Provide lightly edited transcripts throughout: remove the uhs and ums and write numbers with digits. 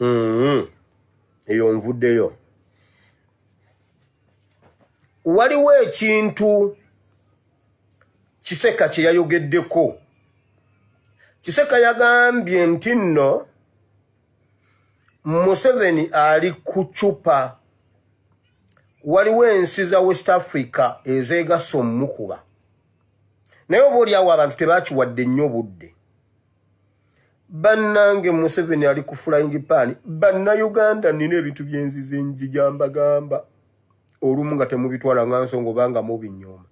Eyo nvuddeyo. Waliwo ekintu Kiseka kye yayogeddeko. Kiseka yagambye nti nno Museveni ali ku cupa, waliwo ensi za West Africa ezeegasa omukuba, naye oba oliawo abantu tebakiwadde nnyo budde. Bannange, Museveni ali ku flying pan. Bannayuganda, nina ebintu byenzize njija mbagamba olumu nga temubitwala nga nsonga obanga mubinyooma.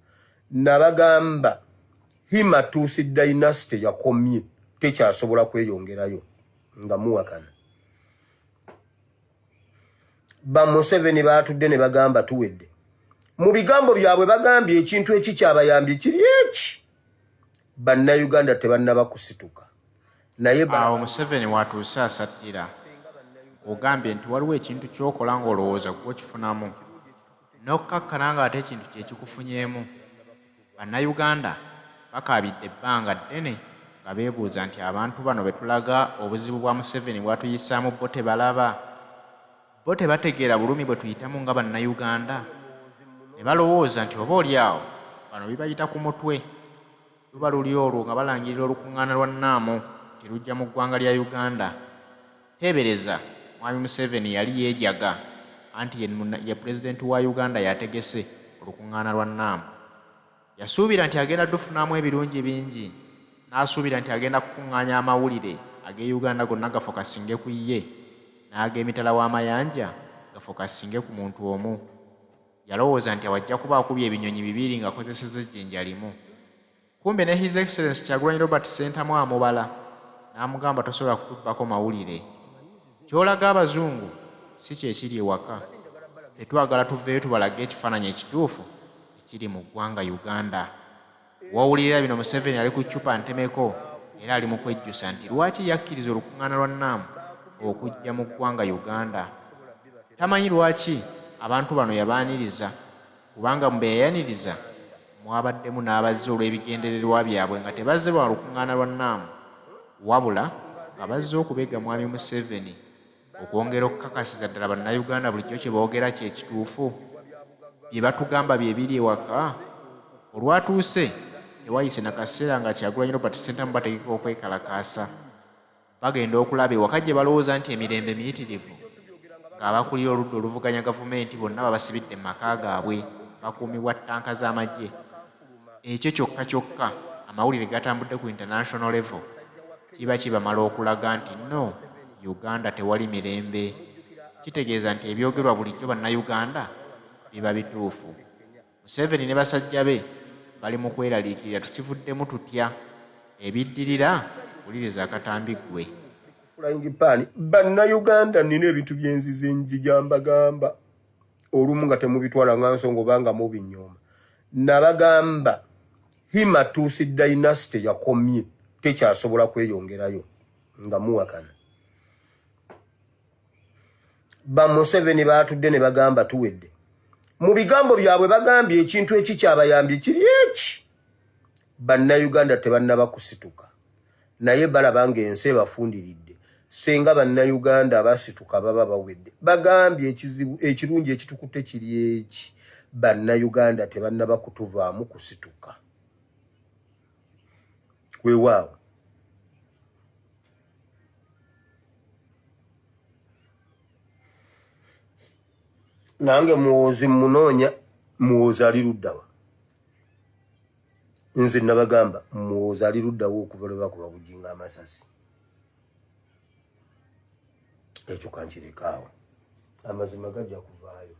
Nabagamba Hima Tusi dynasty yakomye, tekyasobola kweyongerayo nga muwakana. Ba Museveni baatudde ne bagamba tuwedde. Mu bigambo byabwe bagambye ekintu ekikyabayambye kiri eki: Bannayuganda tebannaba kusituka, naye Awo Museveni watuuse asattira. Nkugambye nti waliwo ekintu ky'okola ng'olowooza ggwe okifunamu, n'okkakkana ng'ate ekintu kye kikufunyeemu. Bannayuganda bakaabidde ebbanga ddene nga beebuuza nti abantu bano be tulaga obuzibu bwa Museveni bw'atuyisaamu bo tebalaba? Bo tebategeera bulumi bwe tuyitamu nga Bannayuganda? Ne balowooza nti oba oli awo bano bibayita ku mutwe. Luba luli olwo nga balangirira olukung'aana lwa NAM nti lujja mu ggwanga lya Uganda. Teebereza Mwami Museveni yali yeejaga anti ye ye Pulezidenti wa Uganda y'ategese olukung'aana lwa NAM. Yasuubira nti agenda dufunamu ebirungi bingi n'asuubira nti agenda kukung'aanya amawulire ag'e Uganda gonna gafokasinge ku ye n'ag'emitala w'amayanja gafokasinge ku muntu omu. Yalowooza nti awo ajja kuba akubye ebinyonyi bibiri ng'akozesezza ejjinja limu. Kumbe ne His Excellency Kyagulanyi Robert Ssentamu amubala n'amugamba tosobola kutubbako mawulire. Ky'olaga Abazungu si kye kiri ewaka. Ffe twagala tuveeyo tubalage ekifaananyi ekituufu ekiri mu ggwanga Uganda. W'owulirira bino Museveni ali ku ccupa ntemeko era ali mu kwejjusa nti lwaki yakkiriza olukung'aana lwa NAM okujja mu ggwanga Uganda. Tamanyi lwaki abantu bano yabaaniriza kubanga mu be yayaniriza mwabaddemu n'abazze olw'ebigendererwa byabwe nga tebazze lwa lukung'aana lwa NAM wabula nga bazze okubega Mwami Museveni okwongera okukakasiza ddala Bannayuganda bulijjo kye boogera kye kituufu, bye batugamba bye biri ewaka. Olwatuuse tewayise na kaseera nga Kyagulanyi Robert Ssentamu bategeka okwekalakaasa. Bagenda okulaba ewaka gye balowooza nti emirembe miyitirivu ng'abakulira oludda oluvuganya gavumenti bonna babasibidde mu maka gaabwe bakuumibwa ttanka z'amagye. Ekyo kyokka kyokka amawulire gatambudde ku international level kiba kibamala okulaga nti no Uganda tewali mirembe. Kitegeeza nti ebyogerwa bulijjo Bannayuganda biba bituufu. Museveni ne basajja be bali mu kweraliikirira tukivuddemu tutya? Ebiddirira wuliriza akatambi ggwe. Flying pan. Bannayuganda, nina ebintu byenzize njija mbagamba olumu nga temubitwala nga nsonga obanga mubinyooma. Nabagamba Hima Tusi dynasty yakomye, tekyasobola kweyongerayo nga muwakana. Ba Museveni baatudde ne bagamba tuwedde. Mu bigambo byabwe bagambye ekintu ekikyabayambye kiri eki: Bannayuganda tebannaba kusituka, naye balaba ng'ensi ebafundiridde. Senga Bannayuganda abasituka baba bawedde. Bagambye ekizibu ekirungi ekitukutte kiri eki: Bannayuganda tebannaba kutuvaamu kusituka. Weewaawo nange Muwoozi munoonya. Muwoozi ali luddawa? Nze nabagamba Muwoozi ali luddawa okuva lwe bakuba Bujinga amasasi. Ekyo kankirekaawo, amazima gajja kuvaayo.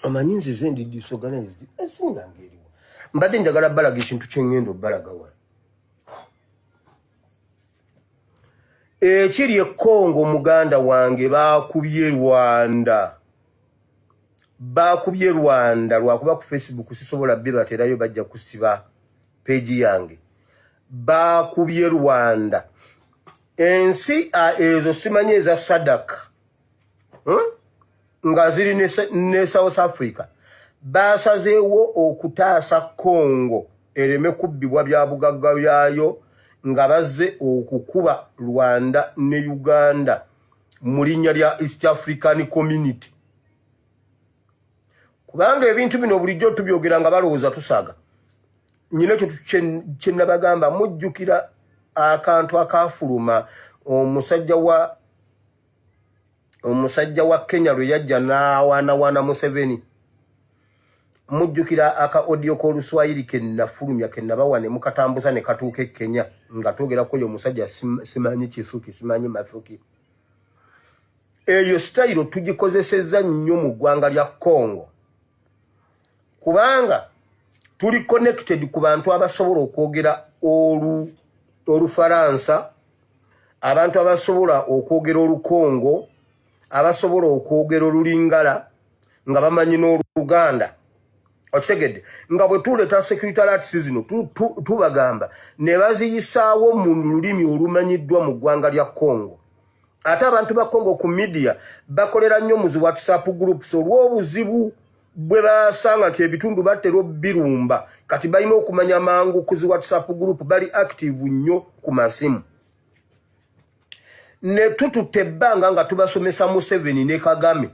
Omanyi nzize ndi disorganized, ensi yange eriwa? Mbadde njagala balaga ekintu kyeŋŋenda obbalaga wano ekiri e Congo. Muganda wange, baakubye Rwanda. Bakubye Rwanda lwakuba ku Facebook sisobola bibaterayo, bajja kusiba peegi yange. Bakubye Rwanda, ensi ezo simanyi eza SADC, Nga ziri ne South Africa, basazeewo okutaasa Congo ereme kubbibwa bya bugagga byayo, nga bazze okukuba Rwanda ne Uganda mu linnya lya East African Community, kubanga ebintu bino bulijjo tubyogera nga balowooza tusaaga. Nyina ekyo kyenabagamba, mujjukira akantu akafuluma omusajja wa Kenya lwe yajja n'awaanawaana Museveni? Mujjukira aka audio k'Oluswayiri kenafulumya, kenabawa ne mukatambuza ne katuuka e Kenya, nga twogerako oyo omusajja simanyi Kisuki, simanyi Mathuki? Eyo sitayiro tugikozesezza nnyo mu ggwanga lya Congo, kubanga tuli connected ku bantu abasobola okwogera Olufalansa, abantu abasobola okwogera Olukongo, abasobola okwogera Olulingala, nga bamanyi n'Oluganda. Okitegedde? Nga bwe tuleeta security alerts zino, tubagamba ne baziyisaawo mu lulimi olumanyiddwa mu ggwanga lya Congo. Ate abantu ba Congo ku media bakolera nnyo mu zi WhatsApp groups, olw'obuzibu bwe basanga nti ebitundu batera obirumba. Kati balina okumanya mangu ku zi WhatsApp group, bali active nnyo ku masimu. Ne tututte ebbanga nga tubasomesa Museveni ne Kagame,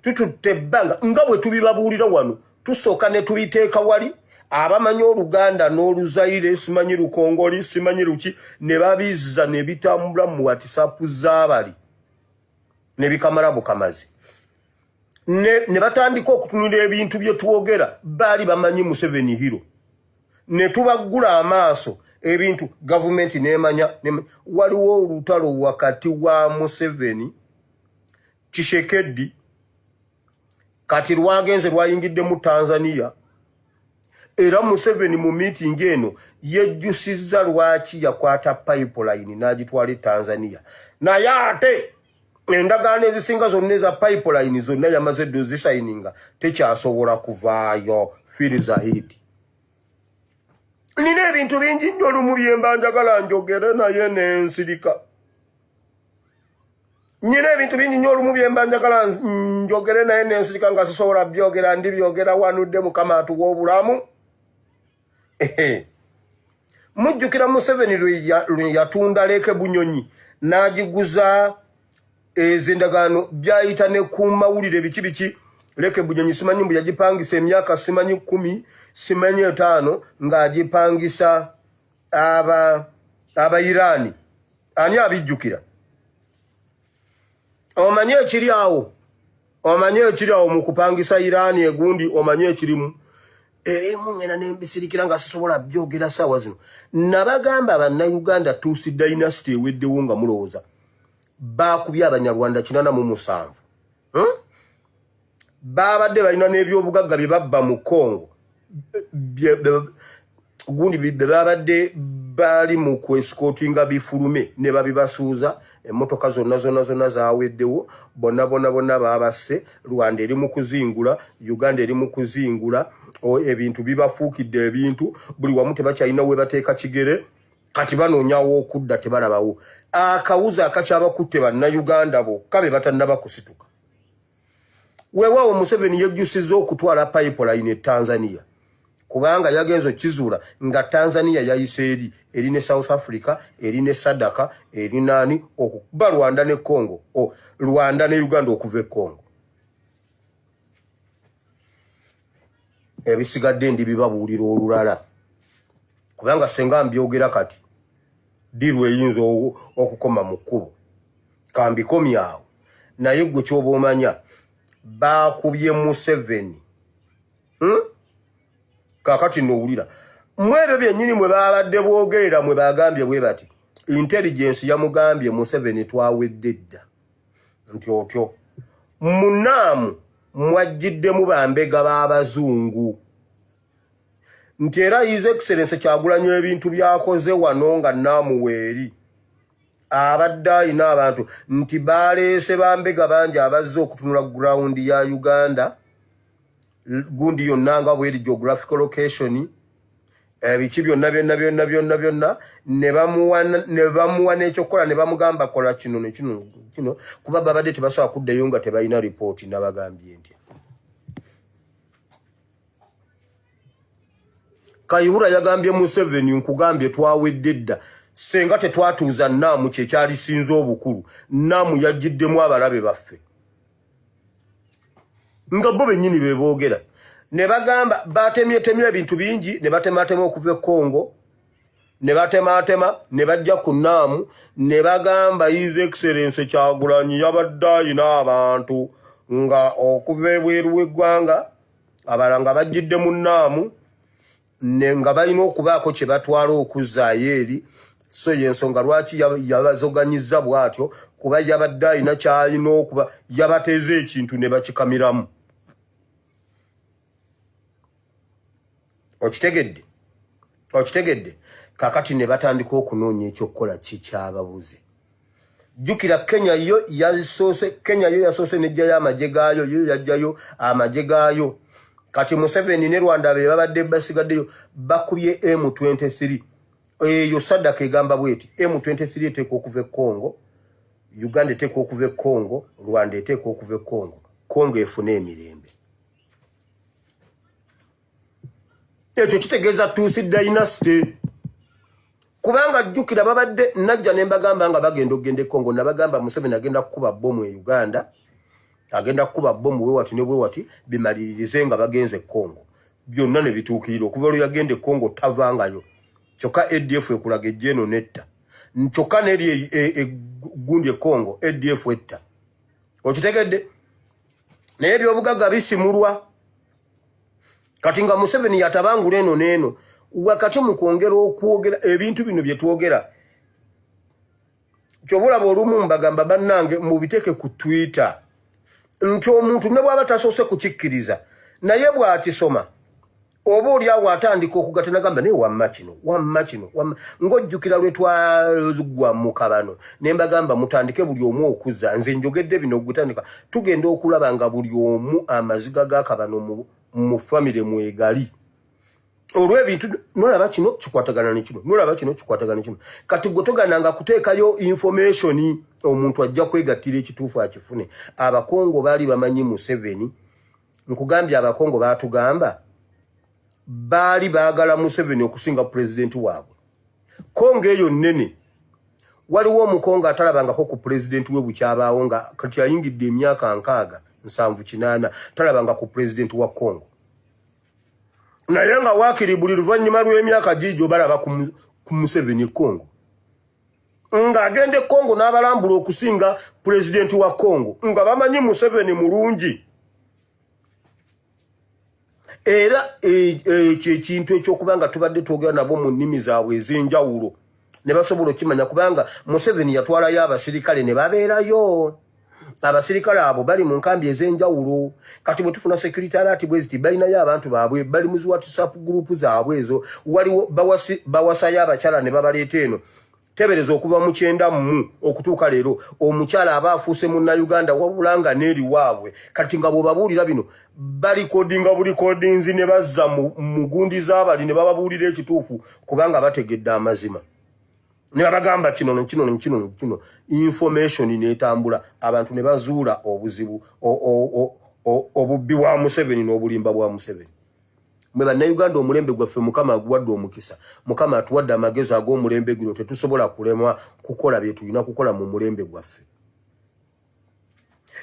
tututte ebbanga nga bwe tubibabuulira wano. Tusooka ne tubiteeka wali, abamanyi Oluganda n'Oluzaire, simanyi Lukongoli, simanyi luki, ne babizza ne bitambula mu WhatsApp z'abali ne bikamala bukamazi, ne batandika okutunula ebintu bye twogera. Baali bamanyi Museveni hero, ne tubaggula amaaso ebintu, gavumenti nemanya waliwo olutalo wakati wa Museveni, Tshisekedi. Kati lwagenze lwayingiddemu Tanzania. Era Museveni mu miitingi eno yejjusizza lwaki yakwata pipeline n'agitwala e Tanzania, naye ate endagaano ezisinga zonna eza pipeline zonna yamaze dde ozisayininga, tekyasobola kuvaayo. Firizahidi, nina ebintu bingi nnyo olumu byemba njagala njogere naye nensirika. Nyina ebintu bingi nnyo olumu byemba njagala njogere naye nensirika, nga sisobola byogera. Ndi byogera wanudde. Mukama atuwa obulamu. Mujjukira Museveni lwe yatunda Lake Bunyonyi n'agiguza ezo endagaano, byayita ne ku mawulire, biki biki. Lake Bunyonyi simanyi mbu yagipangisa emyaka simanyi 10, simanyi 5, ng'agipangisa aba Abairaani. Ani abijjukira? Omanye ekiri awo, omanye ekiri awo mu kupangisa Iraani egundi, omanye ekirimu erimu. Ngenda nembisirikira nga sisobola byogera saawa zino. Nabagamba, Bannayuganda, Tuusi dynasty eweddewo nga mulowooza. Bakubye Abanyarwanda 87, Babadde balina n'ebyobugagga bye babba mu Congo, gundi bye babadde bali mu kwesikotinga bifulume ne babibasuuza. Emmotoka zonna zonna zonna zaweddewo, bonna bonna bonna babasse. Rwanda eri mu kuzingula, Uganda eri mu kuzingula, ebintu bibafuukidde ebintu buli wamu, tebakyalina we bateeka kigere. Kati banoonyawo okudda, tebalabawo. Akawuzi akakyabakutte, Bannayuganda bokka be batannaba kusituka. Weewaawo Museveni yejjusizza okutwala pipeline e Tanzania, kubanga yagenza okizuula nga Tanzania yayise eri eri ne South Africa, eri ne SADC, eri naani, okuba Rwanda ne Congo, Rwanda ne Uganda okuva e Congo. Ebisigadde ndi bibabuulira olulala, kubanga senga mbyogera kati diru eyinza okukoma mu kkubo. Kambikomye awo. Naye gwe kyoba omanya, bakubye Museveni, Kakati nowulira mu ebyo byennyini mwe babadde boogerera, mwe bagambye bwe bati, intelligence yamugambye Museveni twawedde dda, nti otyo munaamu mwajjiddemu bambega b'abazungu, nti era His Excellence Kyagulanyi ebintu byakoze wano nga naamuweeri abadde ayina abantu, nti baleese bambega bangi abazze okutunula ground ya Uganda. gundi yonna nga bweri geographical location biki byonna byonna byonna byonna byonna ne bamuwa n'ekyokukola ne bamugamba kola kino ne kino kino, kuba babadde tebasobola kuddayo nga tebalina ripooti. Nabagambye nti Kayihura yagambye Museveni, nkugambye twawedde dda, senga tetwatuuza Naamu kyekyalisinze obukulu. Naamu yajjiddemu abalabe baffe nga bo bennyini be boogera ne bagamba batemyetemye ebintu bingi, ne batematema okuva e Congo, ne batematema ne bajja ku Naamu ne bagamba His Excellency Kyagulanyi yabadde ayina abantu nga okuva ebweru w'eggwanga, abalala nga bajjidde mu Naamu nga balina okubaako kye batwala okuzzaayo eri. So yensonga lwaki yabazoganyizza bw'atyo, kuba yabadde alina ky'alina okuba yabateeza ekintu ne bakikamiramu. Okitegedde? Okitegedde? Kakati ne batandika okunoonya ekyokukola kikyababuze. Jjukira Kenya yo yasoose, Kenya yo yasoose n'eggyayo amagye gaayo, yo yaggyayo amagye gaayo. Kati Museveni ne Rwanda be babadde basigaddeyo bakubye M23. Eyo sadaka egamba bweti, M23 eteekwa okuva e Congo, Uganda eteekwa okuva e Congo, Rwanda eteekwa okuva e Congo, Congo efune emirembe. Ekyo kitegeeza Tutsi dynasty. Kubanga jjukira babadde najja ne mbagamba nga bagenda okugenda e Congo, nabagamba Museveni agenda kukuba bbomu e Uganda, agenda kukuba bbomu bwe wati ne bwe wati, bimaliririze nga bagenze e Congo. Byonna ne bituukirira. Okuva lwe yagenda e Congo tavangayo. Kyokka ADF ekulaga ejja eno netta. Kyokka n'eri eggundi e Congo ADF etta. Okitegedde? Naye ebyobugagga bisimulwa. Kati nga Museveni yatabangula eno n'eno, wakati mu kwongera okwogera ebintu bino bye twogera, ky'oba olaba olumu mbagamba bannange mubiteeke ku Twitter nti omuntu ne bw'aba tasoose kukikkiriza naye bw'akisoma oba oli awo atandika okugatta nagamba naye wamma kino, wamma kino, wamma. Ng'ojjukira lwe twagwa mu kabano ne mbagamba mutandike buli omu okuzza, nze njogedde bino okutandika, tugenda okulaba nga buli omu amaziga g'akabano mu famire mwegali olw'ebintu. Nolaba kino kikwatagana ne kino, nolaba kino kikwatagana ne kino. Kati gwe togananga kuteekayo information, omuntu ajja kwegattira ekituufu akifune. Abakongo baali bamanyi Museveni. Nkugambye Abakongo baatugamba baali baagala Museveni okusinga pulezidenti waabwe. Kongo eyo nnene, waliwo Omukongo atalabangako ku pulezidenti we bukyabaawo, nga kati ayingidde emyaka 60, 70, 80, talabanga ku pulezidenti wa Kongo, naye nga waakiri buli luvannyuma lw'emyaka giigyo balaba ku Museveni e Kongo, ng'agenda e Kongo n'abalambula okusinga pulezidenti wa Kongo, nga bamanyi Museveni mulungi. Era ekyo ekintu ekyokuba nga tubadde twogera nabo mu nnimi zaabwe ez'enjawulo ne basobola okukimanya, kubanga Museveni yatwalayo abasirikale ne babeerayo. Abasirikale abo bali mu nkambi ez'enjawulo. Kati bwe tufuna security alert bwe ziti, balinayo abantu baabwe bali mu zi WhatsApp group zaabwe ezo, waliwo bawasayo abakyala ne babaleeta eno. Tebereza okuva mu 90 okutuuka leero omukyala aba afuuse munnayuganda wabula nga n'eri waabwe. Kati nga bw'obabuulira bino balikodinga bulikodinzi ne bazza mu gundi z'abali ne bababuulira ekituufu, kubanga bategedde amazima ne babagamba kino ne kino ne kino ne kino. Information n'etambula, abantu ne bazuula obuzibu obubbi bwa Museveni n'obulimba bwa Museveni. Mwe bannayuganda, omulembe gwaffe Mukama aguwadde omukisa, Mukama atuwadde amagezi ag'omulembe guno. Tetusobola kulemwa kukola bye tulina kukola mu mulembe gwaffe.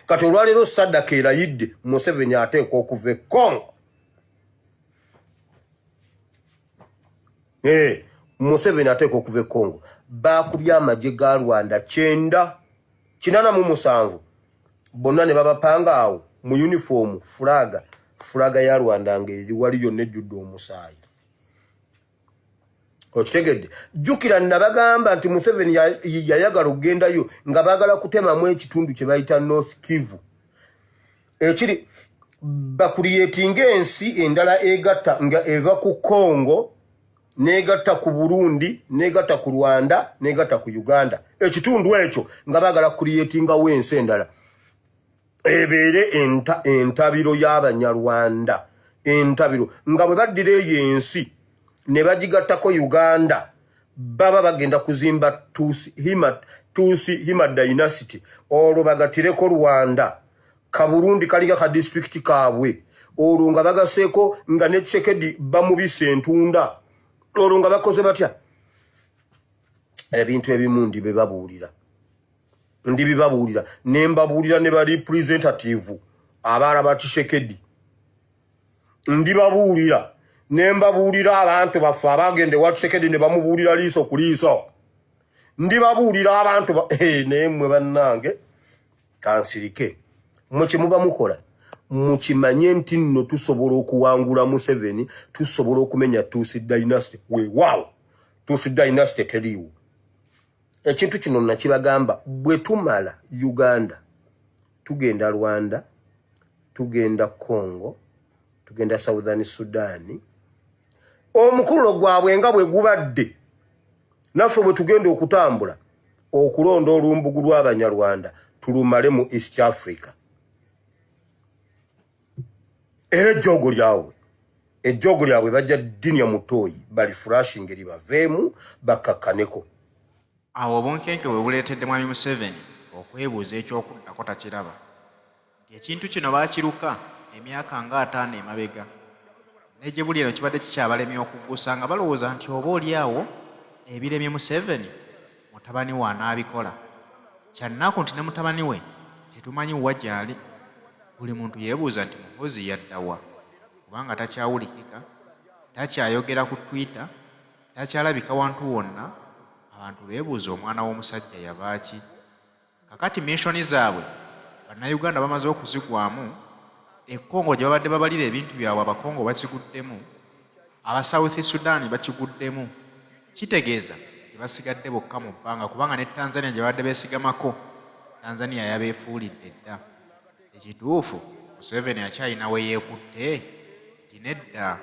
Kati olwaleero saddaka erayidde Museveni ateekwa okuva e Congo. Museveni ateekwa okuva e Congo. Baakubye amagye ga Rwanda 987 bonna ne babapanga awo mu uniform, fulaga ya Rwanda ng'eri wali yonna ejjudde omusaayi. Okitegedde? Jjukira nabagamba nti Museveni yayagala okugendayo nga baagala kutemamu ekitundu kye bayita North Kivu, ekiri bakuliyetinga ensi endala egatta nga eva ku Congo n'egatta ku Burundi n'egatta ku Rwanda n'egatta ku Uganda. Ekitundu ekyo nga baagala kuliyetingawo ensi endala ebeere entabiro y'Abanyarwanda. Entabiro nga bwe baddira eyo ensi ne bagigattako Uganda, baba bagenda kuzimba Tusi Hima Dynasty, olwo bagatireko Rwanda, Kaburundi kalinga ka disitulikiti kaabwe, olwo nga bagaseeko nga ne Tshisekedi bamubisa entunda, olwo nga bakoze batya? Ebintu ebimu ndi bebabuulira, ndi bibabuulira ne mbabuulira ne ba representative abaala ba Tshisekedi, ndibabuulira ne mbabuulira abantu baffe abagenda ewa Tshisekedi ne bamubuulira liiso ku liiso, ndibabuulira abantu ba hey, naye mmwe bannange kansirike. Mwe kye muba mukola mukimanye nti nno tusobola okuwangula Museveni, tusobola okumenya Tusi Dynasty. Weewaawo, Tusi Dynasty teriiwo. Ekintu kino nakibagamba, bwe tumala Uganda tugenda Rwanda, tugenda Congo, tugenda Southern Sudan. Omukululo gwabwe nga bwe gubadde, naffe bwe tugenda okutambula okulonda olumbugu lw'Abanyarwanda tulumale mu East Africa. Era ejjoogo lyabwe, ejjoogo lyabwe bajja ddinya mu ttooyi, bali furashinga eri baveemu bakkakkaneko. Awo obunkenke we buleetedde Mwami Museveni okwebuuza eky'okuddako takiraba nti ekintu kino baakiruka emyaka nga 50 emabega ne gye buli eno kibadde kikyabalemye okuggusa nga balowooza nti oba oli awo ebiremye Museveni mutabani we anaabikola. Kya nnaku nti ne mutabani we tetumanyi wa gy'ali. Buli muntu yeebuuza nti Muhoozi yadda wa kubanga takyawulikika, takyayogera ku Twitter, takyalabika wantu wonna, abantu beebuuza omwana w'omusajja yaba ki? Kakati mission zaabwe Bannayuganda bamaze okuzigwamu, e Congo gye babadde babalira ebintu byabwe Abakongo bakiguddemu, aba South Sudan bakiguddemu, kitegeeza tebasigadde bokka mu bbanga kubanga ne Tanzania gye babadde beesigamako, Tanzania yabeefuulidde dda. Ekituufu Museveni akyalina we yeekutte nti nedda.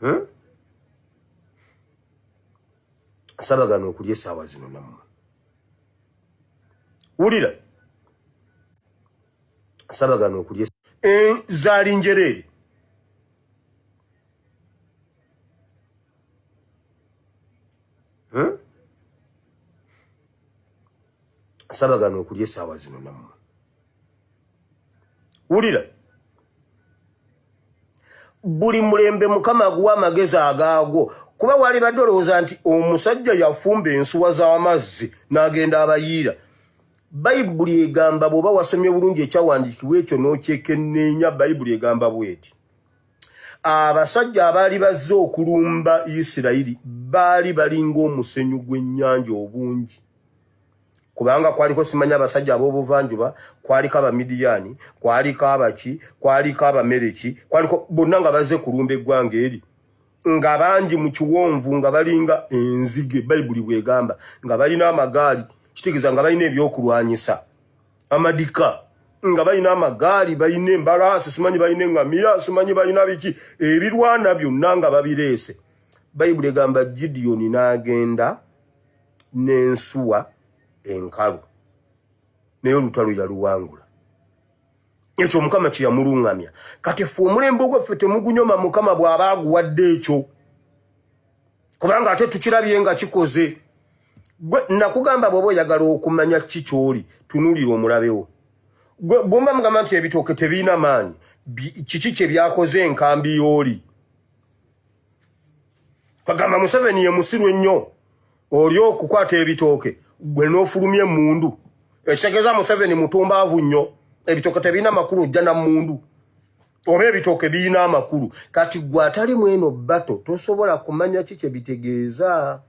Hmm? Sabagana okulya esaawa zino nammwe wulira, sabagana okulya eh, zaali njereere. Hmm? Sabagana okulya esaawa zino nammwe wulira, buli mulembe Mukama aguwa amagezi agaagwo, kuba wali badde olowooza nti omusajja yafumba ensuwa z'amazzi n'agenda abayiira. Bayibuli egamba, bw'oba wasomye bulungi ekyawandiikibwa ekyo n'okyekenneenya, Bayibuli egamba bweti: abasajja abaali bazze okulumba Isirayiri baali balinga omusenyu gw'ennyanja obungi, kubanga kwaliko simanya abasajja ab'obuvanjuba, kwaliko Abamidiyaani, kwaliko abaki, kwaliko Abamereki, kwaliko bonna nga bazze kulumba eggwanga eri, nga bangi mu kiwonvu, nga balinga enzige, Bayibuli bwegamba, nga balina amagaali, kitegeeza nga balina ebyokulwanyisa amadika, nga balina amagaali, balina embalaasi, simanyi balina eŋŋamiya, simanyi balina biki, ebirwana byonna nga babireese. Bayibuli egamba Gidiyoni n'agenda n'ensuwa enkalu, naye olutalo yaluwangula. Ekyo Mukama kye yamuluŋŋamya. Kati ffe omulembe ogwaffe temugunyoma Mukama bw'aba aguwadde ekyo, kubanga ate tukirabye nga kikoze. Gwe nakugamba, bw'oba oyagala okumanya ki ky'oli, tunuulira omulabewo. Gwe bw'oba mugamba nti ebitooke tebirina maanyi, kiki kye byakoze enkambi y'oli? Kagamba Museveni ye musiru ennyo, oli okukwata ebitooke gwe n'ofulumya emmundu, ekitegeeza Museveni mutumbaavu nnyo. Ebitooke tebirina makulu, ojja na mmundu, oba ebitooke birina amakulu? Kati gwe atali mweno bato tosobola kumanya ki kye bitegeeza,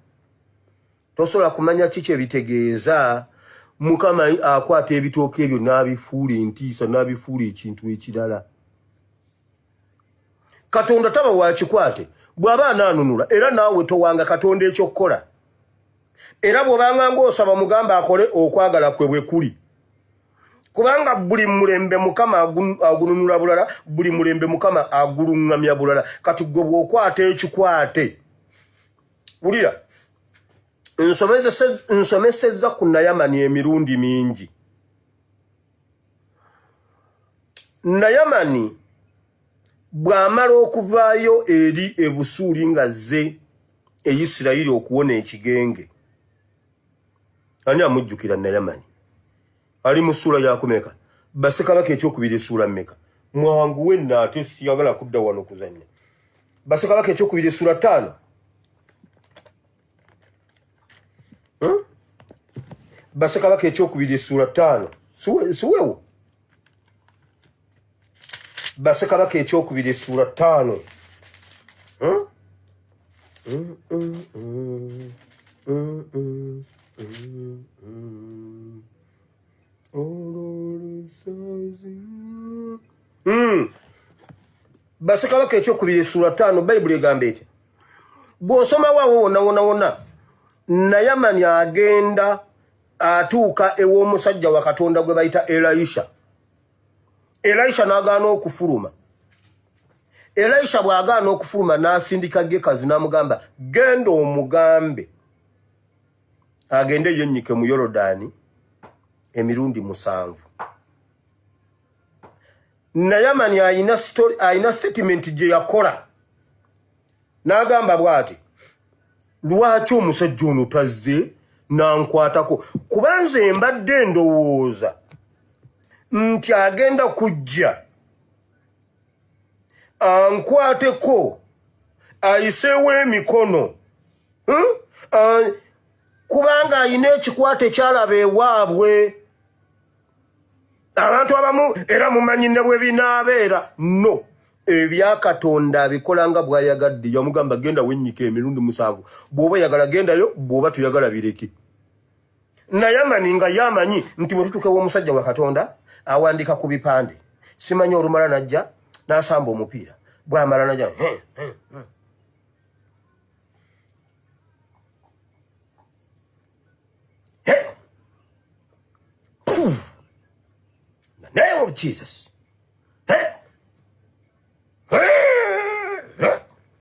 tosobola kumanya ki kye bitegeeza. Mukama akwata ebitooke ebyo n'abifuula entiisa, n'abifuula ekintu ekirala. Katonda taba wakikwate bw'aba anaanunula, era naawe towanga Katonda ekyokukola. Era bw'obanga ng'osaba, mugamba akole okwagala kwe bwe kuli, kubanga buli mulembe Mukama agununula bulala, buli mulembe Mukama aguluŋŋamya bulala. Kati gwe bw'okwata ekikwate, wulira, nsomesezza ku Nayamani emirundi mingi. Nayamani bw'amala okuvaayo eri e Busuuli ng'azze e Isirayiri okuwona ekigenge, ani amujjukira Nayamani? Ali mu ssuula yakumeka? Bassekabaka ekyokubiri essuula mmeka? Mwanguwe nno, ate siyagala kudda wano kuzannya. Bassekabaka ekyokubiri essuula 5. Bassekabaka ekyokubiri essuula 5, siwewo? Bassekabaka ekyokubiri essuula 5. Bassekabaka ekyokubiri essuula 5, Bayibuli egamba etya? Bw'osoma waawo wonna wonna wonna, Nayamani agenda atuuka ew'omusajja wa Katonda gwe bayita Elisha. Elisha n'agaana okufuluma. Elisha bw'agaana okufuluma, n'asindika Gekazi n'amugamba, genda omugambe agende yennyike mu Yorodaani emirundi 7. Nayamani alina statement gye yakola n'agamba bw'ati, lwaki omusajja ono tazze nankwatako? Kuba nze mbadde ndowooza nti agenda kujja ankwateko, ayiseewo emikono, Kubanga alina ekikwate kyalaba ewaabwe. Abantu abamu era mumanyi ne bwe binaabeera, no ebya Katonda abikola nga bw'ayagadde. Yamugamba, genda wennyika emirundi 7, bw'oba oyagala gendayo, bw'oba toyagala bireke. Nayamani nga yamanyi nti bwe tutuuka ew'omusajja wa Katonda awandiika ku bipande, simanyi olumala najja n'asamba omupiira, bw'amala najja The name of Jesus.